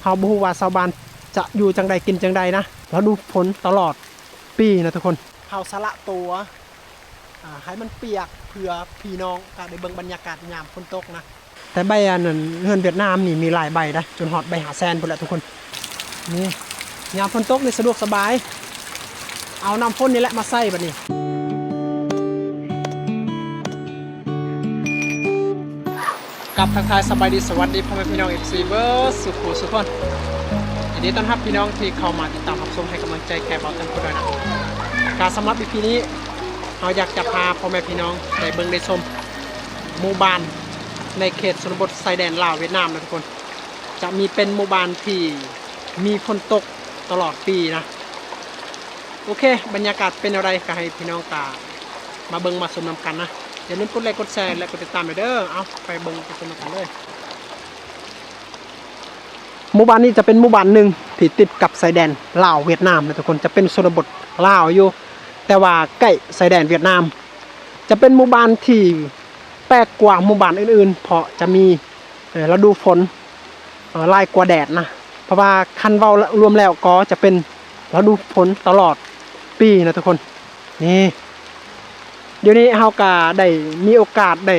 ເຮົາບໍ່ຮູ້ວ່າຊາວບ້ານຈະຢູ່ຈັ່ງໃດກິນຈັ່ງໃດນະ ລະດູຝົນຕະຫຼອດປີນະທຸກຄົນ. ເຮົາສະຫຼະຕົວ ອາ ໃຫ້ມັນປຽກ ເພື່ອພີ່ນ້ອງກະໄດ້ເບິ່ງບັນຍາກາດຍາມຝົນຕົກນະ. ແຕ່ໃບອັນນັ້ນ ເຮືອນຫວຽດນາມນີ້ມີຫຼາຍໃບໄດ໋ ຈົນຮອດໃບຫ້າແສນພຸ້ນແຫຼະທຸກຄົນ. ນີ້ ຍາມຝົນຕົກນີ້ສະດວກສະບາຍ ເອົານ້ຳຝົນນີ້ແຫຼະມາໃສ່ບັດນີ້. ກັບທັກທາຍສະບາຍດີ ສະຫວັດດີພໍ່ແມ່ພີ່ນ້ອງ ເອັຟຊີ ເບິດສຸຂູສຸຄົນ. ຍິນດີຕ້ອນຮັບພີ່ນ້ອງທີ່ເຂົ້າມາຕິດຕາມຮັບຊົມ ໃຫ້ກຳລັງໃຈແກ່ບ່າວເຕີນຜູ້ດອຍນະ. ກະສຳລັບ ອີ ພີ ນີ້ ເຮົາຢາກຈະພາພໍ່ແມ່ພີ່ນ້ອງໄດ້ເບິ່ງໄດ້ຊົມໝູ່ບ້ານໃນເຂດຊົນນະບົດຊາຍແດນລາວຫວຽດນາມນະທຸກຄົນ. ຈະມີເປັນໝູ່ບ້ານທີ່ມີຝົນຕົກຕະຫຼອດປີນະ. ໂອເຄ ບັນຍາກາດເປັນແນວໃດ ກະໃຫ້ພີ່ນ້ອງກະມາເບິ່ງມາຊົມນຳກັນນະ. ຢ່າລືມກົດໄລກ໌ ກົດແຊ ແລະ ກົດຕິດຕາມໄດ້ເດີ. ເອົາ ໄປເບິ່ງໄປຊົມນຳກັນເລີຍ. ໝູ່ບ້ານນີ້ຈະເປັນໝູ່ບ້ານໜຶ່ງທີ່ຕິດກັບຊາຍແດນລາວຫວຽດນາມນະທຸກຄົນ. ຈະເປັນຊົນນະບົດລາວຢູ່ ແຕ່ວ່າໃກ້ຊາຍແດນຫວຽດນາມ. ຈະເປັນໝູ່ບ້ານທີ່ແປກກວ່າໝູ່ບ້ານອື່ນໆ ເພາະຈະມີ ເອີ ລະດູຝົນ ເອີ ຫຼາຍກວ່າແດດນະ. ເພາະວ່າຄັນເວົ້າລວມແລ້ວກໍຈະເປັນລະດູຝົນຕະຫຼອດປີນະທຸກຄົນ. ນີ້ ດຽວນີ້ເຮົາກະໄດ້ມີໂອກາດໄດ້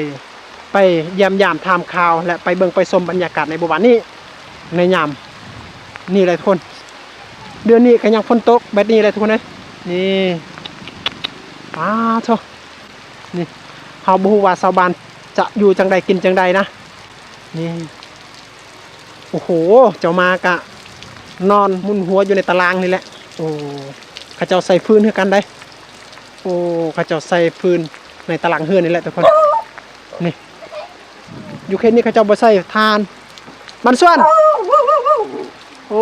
ໄປຢ້ຽມຢາມຖາມຂ່າວ ແລະ ໄປເບິ່ງໄປຊົມບັນຍາກາດໃນໝູ່ບ້ານນີ້ ໃນຍາມນີ້ແຫຼະທຸກຄົນ. ເດືອນນີ້ກະຍັງຝົນຕົກແບບນີ້ແຫຼະທຸກຄົນເອີຍ. ນີ້ ປາໂທ້ ນີ້ ເຮົາບໍ່ຮູ້ວ່າຊາວບ້ານຈະຢູ່ຈັ່ງໃດກິນຈັ່ງໃດນະ. ນີ້ ໂອ້ໂຫ ເຈົ້າມາກະນອນໝູນຫົວຢູ່ໃນຕາລາງນີ້ແຫຼະ. ໂອ້ ເຂົາເຈົ້າໃສ່ຟືນຄືກັນໃດ໋. ໂອ້ ເຂົາເຈົ້າໃສ່ຟືນໃນຕາລາງເຮືອນນີ້ແຫຼະທຸກຄົນ. ນີ້ ຢູ່ເຂດນີ້ເຂົາເຈົ້າບໍ່ໃສ່ຖ່ານ. ບັນຊວນ ໂອ້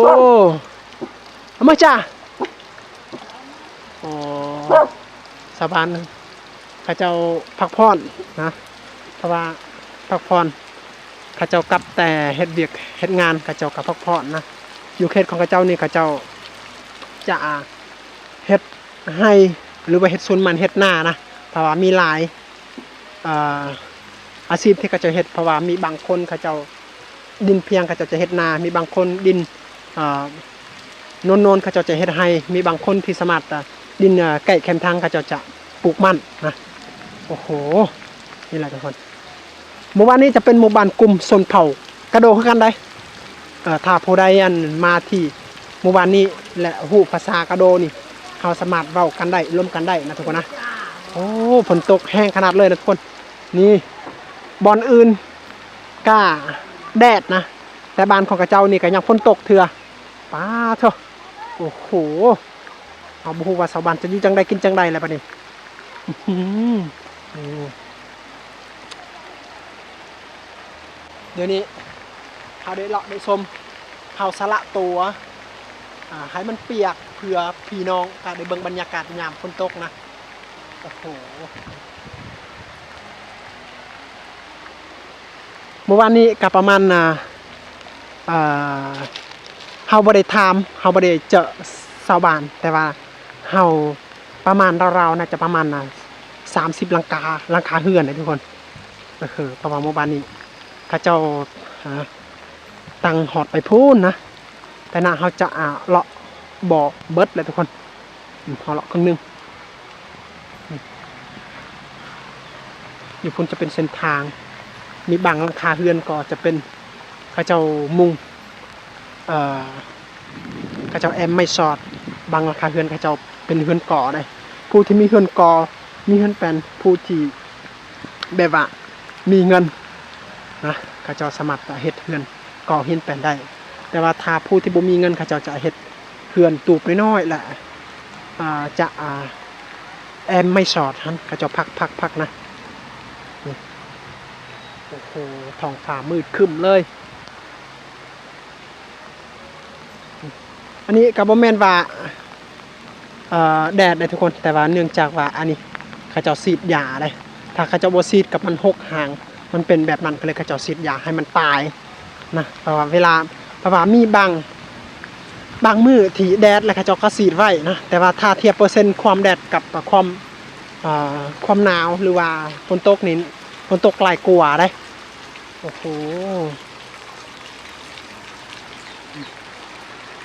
ອາມາຈາ ໂອ້ ຊາວບ້ານເຂົາເຈົ້າພັກຜ່ອນນະ. ເພາະວ່າພັກຜ່ອນ ເຂົາເຈົ້າກັບແຕ່ເຮັດວຽກເຮັດງານ ເຂົາເຈົ້າກະພັກຜ່ອນນະ. ຢູ່ເຂດຂອງເຂົາເຈົ້ານີ້ ເຂົາເຈົ້າຈະເຮັດໄຮ່ ຫຼືວ່າເຮັດສວນມັນເຮັດນານະ. ເພາະວ່າມີຫຼາຍ ອາ ອາຊີບທີ່ເຂົາເຈົ້າເຮັດ ເພາະວ່າມີບາງຄົນເຂົາເຈົ້າ ດິນພຽງເຂົາເຈົ້າຈະເຮັດນາ ມີບາງຄົນດິນ ອາ ໂນນໆ ເຂົາເຈົ້າຈະເຮັດໄຮ່ ມີບາງຄົນທີ່ສາມາດ ອາ ດິນ ອາ ໃກ້ແຄມທາງເຂົາເຈົ້າຈະປູກມັນນະ. ໂອ້ໂຫ ນີ້ແຫຼະທຸກຄົນ. ໝູ່ບ້ານນີ້ຈະເປັນໝູ່ບ້ານກຸ່ມຊົນເຜົ່າກະໂດຄືກັນໃດ໋. ເອີ ຖ້າຜູ້ໃດອັນມາທີ່ໝູ່ບ້ານນີ້ ແລະ ຮູ້ພາສາກະໂດນີ້ ເຮົາສາມາດເວົ້າກັນໄດ້ ລົມກັນໄດ້ນະທຸກຄົນນະ. ໂອ້ ຝົນຕົກແຮງຂະໜາດເລີຍນະທຸກຄົນ. ນີ້ ບ່ອນອື່ນກະແດດນະ ແຕ່ບ້ານຂອງເຂົາເຈົ້ານີ້ກະຍັງຝົນຕົກເທື່ອ. ປາໂທ້ ໂອ້ໂຫ ເຮົາບໍ່ຮູ້ວ່າຊາວບ້ານຈະຢູ່ຈັ່ງໃດກິນຈັ່ງໃດແລ້ວບັດນີ້. ອື້ຫື ດຽວນີ້ເຮົາໄດ້ເລາະໄດ້ຊົມ ເຮົາສະຫຼະຕົວ ອາ ໃຫ້ມັນປຽກ ເພື່ອພີ່ນ້ອງກະໄດ້ເບິ່ງບັນຍາກາດຍາມຝົນຕົກນະ. ໂອ້ໂຫ ມື້ວານນີ້ກະປະມານ ອາ ເອີ ເຮົາບໍ່ໄດ້ຖາມ ເຮົາບໍ່ໄດ້ເຈີຊາວບ້ານ ແຕ່ວ່າເຮົາປະມານລາວໆ ໜ້າຈະປະມານ ອາ ສາມສິບຫຼັງຄາ ຫຼັງຄາເຮືອນເດ້ທຸກຄົນ. ເອີ ເພາະວ່າມື້ວານນີ້ເຂົາເຈົ້າ ອາ ຕັ້ງຮອດໄປພຸ້ນນະ ແຕ່ນະ ເຮົາຈະ ອາ ເລາະບໍ່ເບິດແຫຼະທຸກຄົນ. ເຮົາເລາະເຄິ່ງໜຶ່ງ. ຢູ່ພຸ້ນຈະເປັນເສັ້ນທາງ ມີບາງຫຼັງຄາເຮືອນກໍຈະເປັນ ເຂົາເຈົ້າມຸງ ເອີ ເຂົາເຈົ້າແອ້ມໄມ້ສອດ. ບາງຫຼັງຄາເຮືອນເຂົາເຈົ້າເປັນເຮືອນກໍໄດ໋. ຜູ້ທີ່ມີເຮືອນກໍ ມີເຮືອນແປນ ຜູ້ທີ່ແບບວ່າມີເງິນນະ ເຂົາເຈົ້າສາມາດເຮັດເຮືອນ ກໍເຮືອນແປນໄດ້. ແຕ່ວ່າຖ້າຜູ້ທີ່ບໍ່ມີເງິນ ເຂົາເຈົ້າຈະເຮັດເຮືອນຕູບນ້ອຍໆ ແລະ ອາ ຈະ ອາ ແອ້ມໄມ້ສອດຫັ້ນ ເຂົາເຈົ້າພັກ ພັກ ພັກນະ. ນີ້ ໂອ້ໂຫ ທ້ອງຟ້າມືດຄຶ້ມເລີຍ. ອັນນີ້ກໍບໍ່ແມ່ນວ່າ ເອີ ແດດເດ້ທຸກຄົນ ແຕ່ວ່າເນື່ອງຈາກວ່າອັນນີ້ເຂົາເຈົ້າສີດຢາເດ້. ຖ້າເຂົາເຈົ້າບໍ່ສີດກັບມັນຫົກຫາງ ມັນເປັນແບບນັ້ນ ກໍເລີຍເຂົາເຈົ້າສີດຢາໃຫ້ມັນຕາຍນະ. ເພາະວ່າເວລາ ເພາະວ່າມີບາງ ບາງມື້ທີ່ແດດ ແລ້ວເຂົາເຈົ້າກໍສີດໄວ້ນະ ແຕ່ວ່າຖ້າທຽບເປີເຊັນຄວາມແດດກັບຄວາມ ເອີ ຄວາມໜາວ ຫຼືວ່າຝົນຕົກນີ້ ຝົນຕົກຫຼາຍກວ່າເດ້. ໂອ້ໂຫ.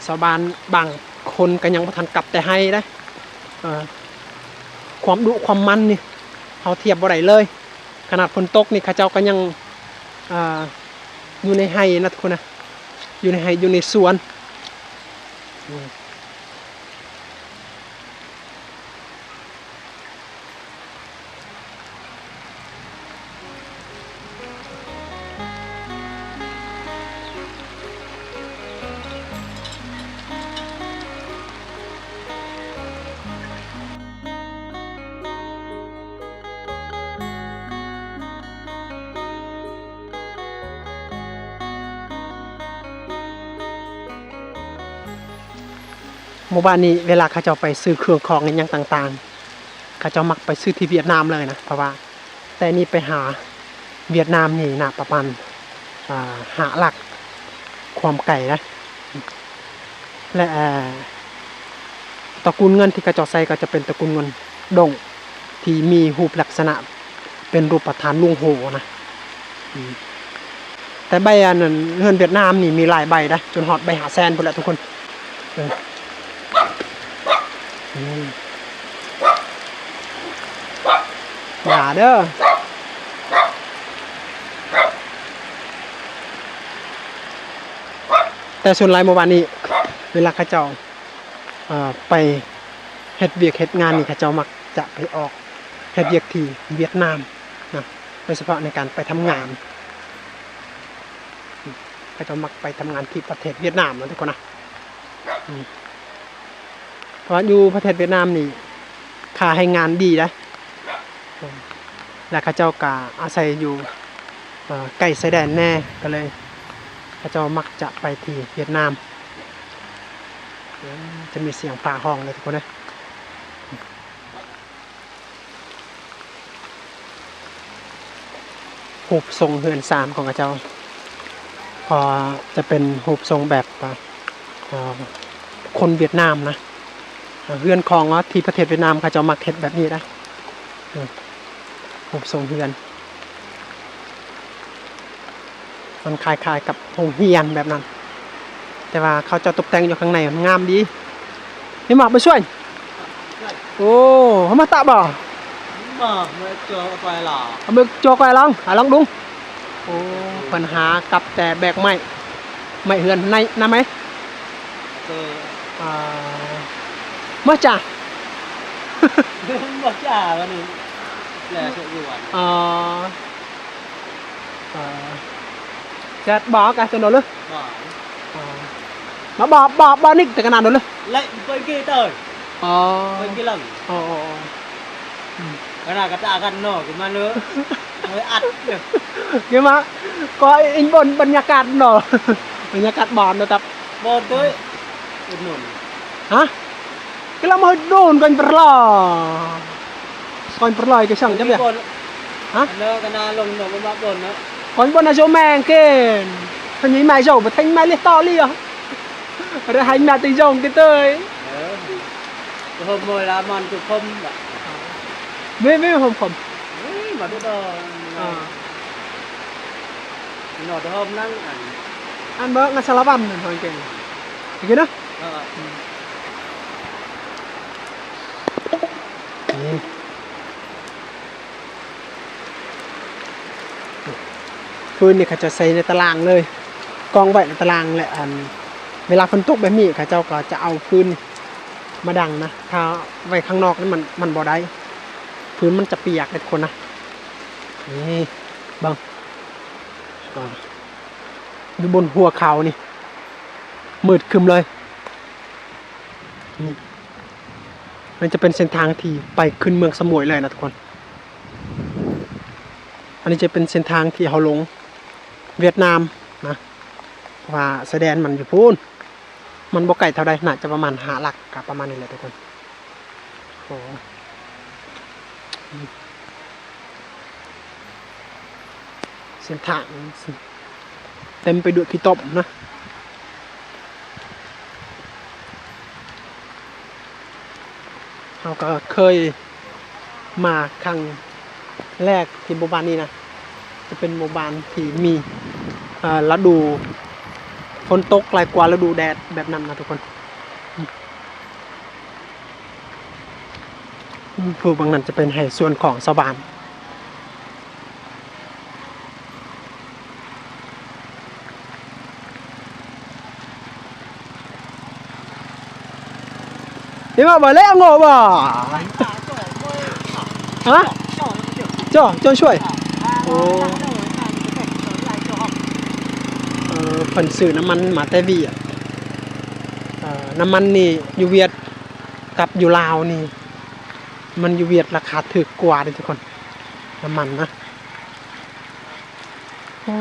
ຊາວບ້ານບາງຄົນກໍຍັງບໍ່ທັນກັບແຕ່ໄຮ່ເດ້. ເອີ ຄວາມດຸຄວາມມັນນີ້ ເຮົາທຽບບໍ່ໄດ້ເລີຍ. ຂະໜາດຝົນຕົກນີ້ ເຂົາເຈົ້າກໍຍັງ ເອີ ຢູ່ໃນໄຮ່ນະທຸກຄົນນະ, ຢູ່ໃນໄຮ່ ຢູ່ໃນສວນ. ໝູ່ບ້ານນີ້ ເວລາເຂົາເຈົ້າໄປຊື້ເຄື່ອງຂອງອີ່ຫຍັງຕ່າງໆ ເຂົາເຈົ້າມັກໄປຊື້ທີ່ຫວຽດນາມເລີຍນະ, ເພາະວ່າແຕ່ນີ້ໄປຫາຫວຽດນາມນີ້ນະ ປະມານ ອ່າ ຫ້າຫຼັກຄວາມໄກນະ. ແລະ ເອີ ຕະກຸນເງິນທີ່ເຂົາເຈົ້າໃຊ້ກໍຈະເປັນຕະກຸນເງິນດົ້ງ ທີ່ມີຮູບລັກສະນະເປັນຮູບປະທານລຸງໂຮນະ. ອືມ ແຕ່ໃບອັນນັ້ນ ເງິນຫວຽດນາມນີ້ມີຫຼາຍໃບນະ ຈົນຮອດໃບຫ້າແສນພຸ້ນແຫຼະທຸກຄົນ. ເອີ ອືມ ຢ່າເດີ. ແຕ່ສ່ວນຫຼາຍໝູ່ບ້ານນີ້ ເວລາເຂົາເຈົ້າ ເອີ ໄປເຮັດວຽກເຮັດງານນີ້ ເຂົາເຈົ້າມັກຈະໄປອອກເຮັດວຽກທີ່ຫວຽດນາມນະ, ໂດຍສະເພາະໃນການໄປທຳງານ. ເຂົາເຈົ້າມັກໄປທຳງານທີ່ປະເທດຫວຽດນາມນະທຸກຄົນນະ. ອືມ ເພາະວ່າຢູ່ປະເທດຫວຽດນາມນີ້ ຄ່າແຮງງານດີເດ້ ແລະ ເຂົາເຈົ້າກະອາໄສຢູ່ ເອີ ໃກ້ຊາຍແດນແດ່ ກໍເລີຍເຂົາເຈົ້າມັກຈະໄປທີ່ຫວຽດນາມ. ເອີ ຈະມີສຽງຟ້າຮ້ອງເດີທຸກຄົນເດີ. ຮູບຊົງເຮືອນຊານຂອງເຂົາເຈົ້າ ກໍຈະເປັນຮູບຊົງແບບ ເອີ ຄົນຫວຽດນາມນະ. ເຮືອນຂອງທີ່ປະເທດຫວຽດນາມ ເຂົາເຈົ້າມັກເຮັດແບບນີ້ນະ. ເອີ ຮູບຊົງເຮືອນ ມັນຄ້າຍໆກັບໂຮງຮຽນແບບນັ້ນ, ແຕ່ວ່າເຂົາເຈົ້າຕົກແຕ່ງຢູ່ຂ້າງໃນ ມັນງາມດີ. ເຫັນບໍ່ ໄປຊ່ວຍ? ໂອ້ ເຮົາມາຕະບໍ່? ມາ ມາເຈາະໄປລະ ເອົາໄປເຈາະໄປລອງ ຫາລອງດຸງ. ໂອ້ ເພິ່ນຫາກັບແຕ່ແບກໄມ້ ໄມ້ເຮືອນໃນນຳໄໝ? ເອີ ອ່າ ມາຈ້າ ມາຈ້າ ວັນນີ້ແລະ ສະອວນ ອໍ. ເອີ ແຊດບໍ່ກະຕົວໂນເລີ ມາບໍ່ ບໍ່ ບໍ່ນິກແຕ່ກະນານໂນເລີ ໄລເປີເກເຕີ ອໍ ເປີເກລັງ ອໍ ກະນາກະຕາກັນເນາະ ກະມາເລີ ເອີ ອັດ ກະມາ ກໍອິງບົນບັນຍາກາດເນາະ ບັນຍາກາດບ້ານເນາະ ຕັບ ບໍ່ເຕີຍ ອຸດໜູນ ຮະ? Cái lắm hơi đồn con bro. Con bro cái sòng chấp nhận. Hả? Nó cái na lông nó mà bồn nó. Con bồn là dầu mèn kì. Thằng nhí mày dầu mà thanh mày liệt to liệt. Rồi hai mẹ tình dầu cái tơi. Hôm môi lá mòn chụp hôm. Mê mê hôm hôm. Mà cái đó. Nó hôm nắng ăn. Ăn bơ ngasalawan thôi kì. Gini? ນີ້ ຟືນນີ້ເຂົາຈະໃສ່ໃນຕະລາງເລີຍ ກອງໄວ້ໃນຕະລາງ ແລະ ອັນ ເວລາຝົນຕົກແບບນີ້ ເຂົາເຈົ້າກໍຈະເອົາຟືນມາດັງນະ ຖ້າໄວ້ຂ້າງນອກນີ້ມັນ ມັນບໍ່ໄດ້ ຟືນມັນຈະປຽກເດ້ທຸກຄົນນະ. ນີ້ເບິ່ງ ອ່າ ຢູ່ບົນຫົວເຂົານີ້ ມືດຄຶ້ມເລີຍ. ນີ້ ມັນຈະເປັນເສັ້ນທາງທີ່ໄປຂຶ້ນເມືອງສະໝວຍເລີຍນະທຸກຄົນ. ອັນນີ້ຈະເປັນເສັ້ນທາງທີ່ເຮົາລົງຫວຽດນາມນະ ເພາະວ່າຊາຍແດນມັນຢູ່ພຸ້ນ ມັນບໍ່ໄກເທົ່າໃດ ໜ້າຈະປະມານຫ້າຫຼັກ ກະປະມານນີ້ແຫຼະທຸກຄົນ. ໂອ້ ເສັ້ນທາງເຕັມໄປດ້ວຍຂີ້ຕົມນະ. ເຮົາກໍເຄີຍມາຄັ້ງແລກທີ່ໝູ່ບ້ານນີ້ນະ ຈະເປັນໝູ່ບ້ານທີ່ມີ ເອີ ລະດູ ຝົນຕົກຫຼາຍກວ່າລະດູແດດແບບນັ້ນນະທຸກຄົນ. ອືມ ຜູ້ເບິ່ງນັ້ນຈະເປັນໄຮ່ສວນຂອງຊາວບ້ານ. ນີ້ວ່າບໍ່ແລ້ວໂງ່ບໍ່? ຮະ? ຈ່ອ ຈ່ອຊ່ວຍ. ໂອ້ ເອີ ເພິ່ນຊື້ນ້ຳມັນມາແຕ່ຫວຽດ. ເອີ ນ້ຳມັນນີ້ຢູ່ຫວຽດກັບຢູ່ລາວນີ້ ມັນຢູ່ຫວຽດລາຄາຖືກກວ່າເດ້ທຸກຄົນ ນ້ຳມັນນະ. ໂອ້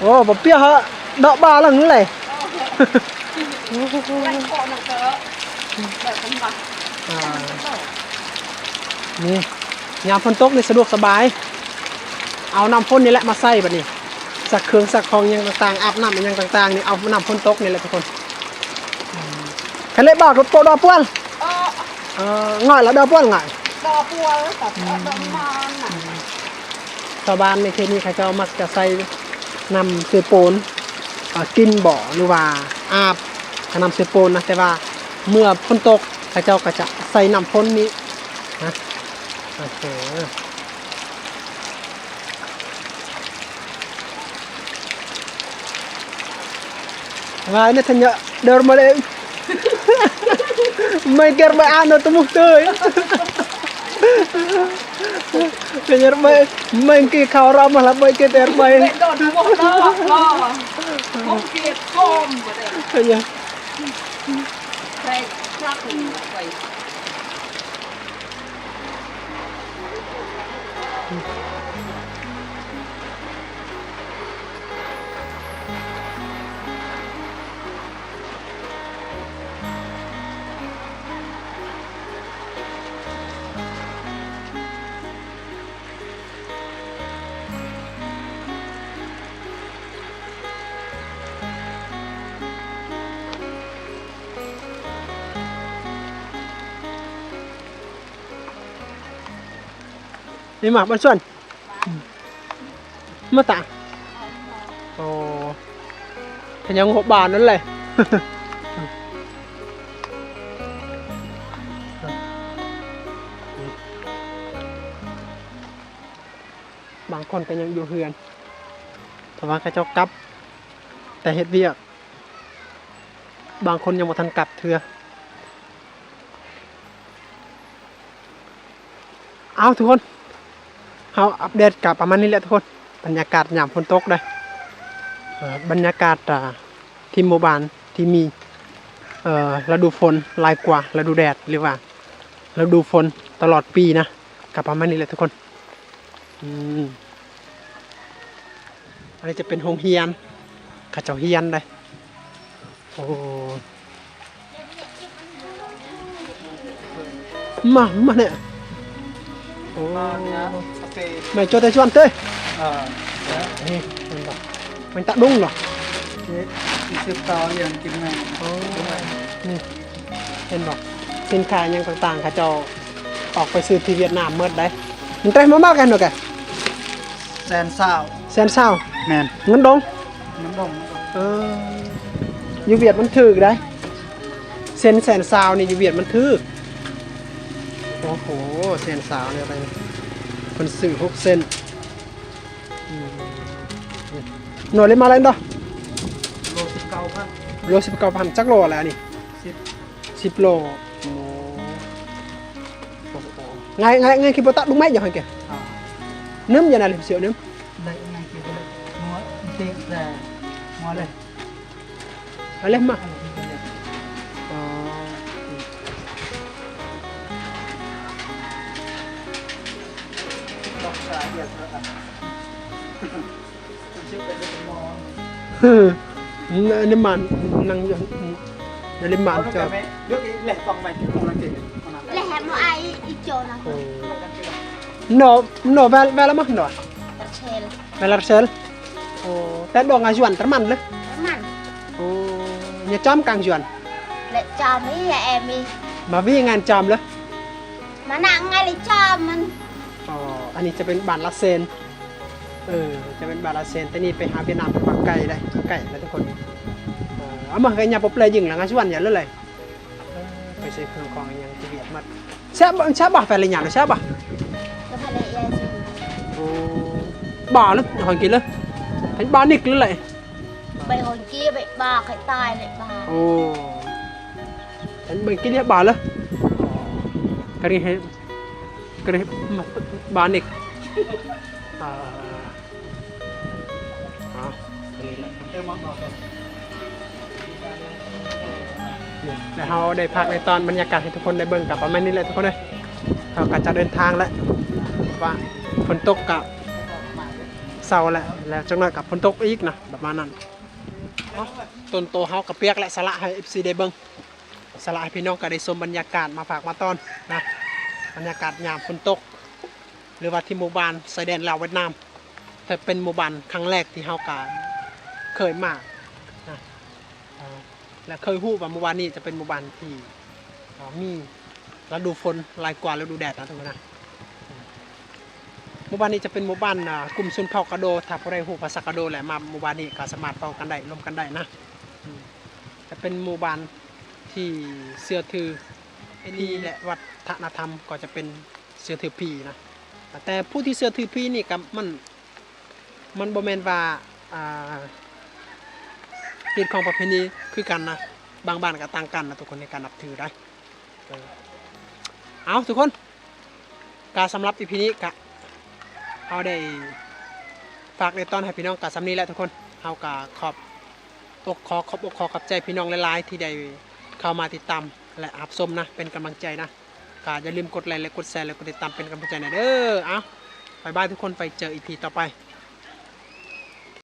ໂອ້ ບໍ່ປຽກເຫາະ ເດາະບ່າຫຼັງນີ້ແຫຼະ. ອ່າ ນີ້ ຍາມຝົນຕົກນີ້ສະດວກສະບາຍ ເອົານ້ຳຝົນນີ້ແຫຼະມາໃສ່ບັດນີ້ ຊັກເຄື່ອງຊັກຂອງຫຍັງຕ່າງໆ ອາບນ້ຳອີ່ຫຍັງຕ່າງໆ ນີ້ເອົານ້ຳຝົນຕົກນີ້ແຫຼະທຸກຄົນ. ອືມ ຄັນເລະບາກກໍໂປດອກປວນ ເອີ ງ່ອຍລະດອກປວນງ່ອຍ ດອກປວນ ອືມ ດອກມານນະ. ຊາວບ້ານໃນເຂດນີ້ເຂົາເຈົ້າມັກຈະໃສ່ນ້ຳເຊໂປນ ເອີ ກິນບໍ ຫຼືວ່າອາບກັບນ້ຳເຊໂປນນະ ແຕ່ວ່າເມື່ອຝົນຕົກເຂົາເຈົ້າກໍຈະໃສ່ນ້ຳຝົນນີ້ນະ. ໂອເຄ Wah, ini tanya derma le. Mai ker mai ano temu tui. Tanya mai, mai ki kau ramah lah mai ki derma. Mai don mo lo lo. Kong ki kom. Tanya. Kai krak ni kai. ນີ້ມາ ບ້ານສວນ ມາຕາ ໂອ້ ເປັນຫຍັງຫົວບານນັ້ນແຫຼະ ບາງຄົນກໍຍັງຢູ່ເຮືອນ ເພາະວ່າເຂົາເຈົ້າກັບແຕ່ເຮັດວຽກ. ບາງຄົນຍັງບໍ່ທັນກັບເທື່ອ. ເອົາ ທຸກຄົນ ເຮົາອັບເດດກໍປະມານນີ້ແຫຼະທຸກຄົນ ບັນຍາກາດຍາມຝົນຕົກເດ້ ເອີ ບັນຍາກາດ ອ່າ ທີ່ໝູ່ບ້ານທີ່ມີ ເອີ ລະດູຝົນຫຼາຍກວ່າລະດູແດດ ຫຼືວ່າລະດູຝົນຕະຫຼອດປີນະ ກໍປະມານນີ້ແຫຼະທຸກຄົນ. ອືມ ອັນນີ້ຈະເປັນໂຮງຮຽນ ເຂົາເຈົ້າຮຽນໄດ໋. ໂອ້ ມາ ມາແນ່ ໂອ້ ມາເນາະ ໂອເຄ ມາໂຈແຕ່ຊວນເຕີ ເອີ ນີ້ ເຫັນບໍ່ ມັນຕະດຸງເນາະ ນີ້ ຊິສືບຕໍ່ຮຽນກິນແມ່ ໂອ້ ນີ້ ເຫັນບໍ່ ສິນຄ້າຫຍັງຕ່າງໆ ເຂົາເຈົ້າອອກໄປຊື້ທີ່ຫວຽດນາມໝົດໄດ໋. ມັນໄດ້ມາມາກກັນເນາະແກ ແສນຊາວ ແສນຊາວ ແມ່ນ ເງິນດົງ ເງິນດົງ ເອີ ຢູ່ຫວຽດມັນຖືກໄດ໋ ເສັ້ນແສນຊາວນີ້ຢູ່ຫວຽດມັນຖືກ. ໂອ້ໂຫ ແສນຊາວນີ້ໄປ ເພິ່ນຊື້ຫົກເສັ້ນ. ອືມ ໜ່ວຍເລັກມາແລ້ວເນາະ ໂລສິບເກົ້າພັນ ໂລສິບເກົ້າພັນ ຈັກໂລແລ້ວນີ້? ສິບ ສິບໂລ. ໂອ້ ງ່າຍ ງ່າຍ ງ່າຍ ຄິດບໍ່ຕະ ລຸງໄມ້ຢ່າໃຫ້ແກ ອ່າ ໜຶ່ມຢ່ານະ ເສຍໜຶ່ມ ໄດ້ ງ່າຍ ຄິດບໍ່ໄດ້ ງົວຕິແຕ່ ງົວເລີຍ ເອົາເລີຍມາ. ເອີ ອັນນີ້ມັນນັ່ງຢູ່ ອັນນີ້ມັນຈອດ Leh mo ai ijo na. ໂອ້ No, no, väl, väl ma, no. Tercel. Väl tercel. ໂອ້ Tét đuổi ngà Yuan tơmăn leh. Tơmăn. ໂອ້ Nhá chăm kang Yuan. Leh chăm i ya em i. Mà vì ngàn chăm leh. Mà nặng ngay leh chăm măn. ອໍ ອັນນີ້ຈະເປັນບ້ານລາເຊນ ເອີ ຈະເປັນບ້ານລາເຊນ ແຕ່ນີ້ໄປຫາຫວຽດນາມ ມັນໄກໄດ໋ ໄກນະທຸກຄົນ ເອີ ເອົາມາໃຫ້ຍາປອບແລຍິງລະງາຊວນຢ່າເລີຍ ເອີ ໄປໃສ່ເຄື່ອງຂອງອີ່ຫຍັງທີ່ຫວຽດໝົດ ແຊບບໍ່ ແຊບບໍ່ ແຟນລະຍາມແຊບບໍ່ ໂອ້ ບ້າເລີຍ ຫອຍກິນເລີຍ ເຫັນບ້ານິກເລີຍ ໄປຫອຍກີ້ ໄປບ້າ ໃຫ້ຕາຍເລີຍບ້າ ໂອ້ ເຫັນເບິ່ງກິນເລີຍບ້າເລີຍ ກະນີ້ເຫັນ ກະນີ້ບ້ານິກ ອ່າ ເອົາ ອັນນີ້ແຫຼະ ແລ້ວເຮົາໄດ້ພັກໄດ້ຕ້ອນບັນຍາກາດໃຫ້ທຸກຄົນໄດ້ເບິ່ງ ກະປະມານນີ້ແຫຼະທຸກຄົນເອີຍ ເຮົາກະຈະເດີນທາງແລ້ວ ວ່າຝົນຕົກກະເຊົາແລ້ວ ແລ້ວຈັກໜ້ອຍກະຝົນຕົກອີກນະ ປະມານນັ້ນ ເອົາ ຕົນໂຕເຮົາກະປຽກແລ້ວ ສະຫຼະໃຫ້ເອັຟຊີໄດ້ເບິ່ງ ສະຫຼະໃຫ້ພີ່ນ້ອງກະໄດ້ຊົມບັນຍາກາດມາຝາກມາຕ້ອນນະ ບັນຍາກາດຍາມຝົນຕົກ ຫຼືວ່າທີ່ໝູ່ບ້ານຊາຍແດນລາວຫວຽດນາມ ແຕ່ເປັນໝູ່ບ້ານຄັ້ງແລກທີ່ເຮົາກະເຄີຍມານະ ເອີ ແລະ ເຄີຍຮູ້ວ່າໝູ່ບ້ານນີ້ຈະເປັນໝູ່ບ້ານທີ່ ເອີ ມີລະດູຝົນຫຼາຍກວ່າລະດູແດດນະທຸກຄົນນະ ໝູ່ບ້ານນີ້ຈະເປັນໝູ່ບ້ານ ອ່າ ກຸ່ມຊົນເຜົ່າກະໂດ ຖ້າຜູ້ໃດຮູ້ພາສາກະໂດແລ້ວ ມາໝູ່ບ້ານນີ້ກະສາມາດເວົ້າກັນໄດ້ ລົມກັນໄດ້ນະ ອືມ ຈະເປັນໝູ່ບ້ານທີ່ເຊື່ອຖືຜີ ແລະ ວັດທະນະທຳກໍຈະເປັນເຊື່ອຖືຜີນະ ແຕ່ຜູ້ທີ່ເຊື່ອຖືຜີນີ້ກະມັນ ມັນບໍ່ແມ່ນວ່າ ອ່າ ຮີດຄອງປະເພນີຄືກັນນະ ບາງບ້ານກະຕ່າງກັນນະທຸກຄົນ ໃນການນັບຖືໄດ໋ ເອີ ເອົາທຸກຄົນ ກະສຳລັບອີພີນີ້ກະ ເຮົາໄດ້ຝາກໄດ້ຕ້ອນໃຫ້ພີ່ນ້ອງກະສ່ຳນີ້ແຫຼະທຸກຄົນ ເຮົາກະຂອບອົກ ຂໍຂອບອົກຂອບໃຈພີ່ນ້ອງຫຼາຍໆ ທີ່ໄດ້ເຂົ້າມາຕິດຕາມ ແລະ ຮັບຊົມນະ ເປັນກຳລັງໃຈນະ ກະຢ່າລືມກົດໄລ ແລະ ກົດແຊ ແລະ ກົດຕິດຕາມເປັນກຳລັງໃຈແດ່ເດີ ເອົາ ບາຍບາຍທຸກຄົນ ໄວ້ເຈີອີພີຕໍ່ໄປ.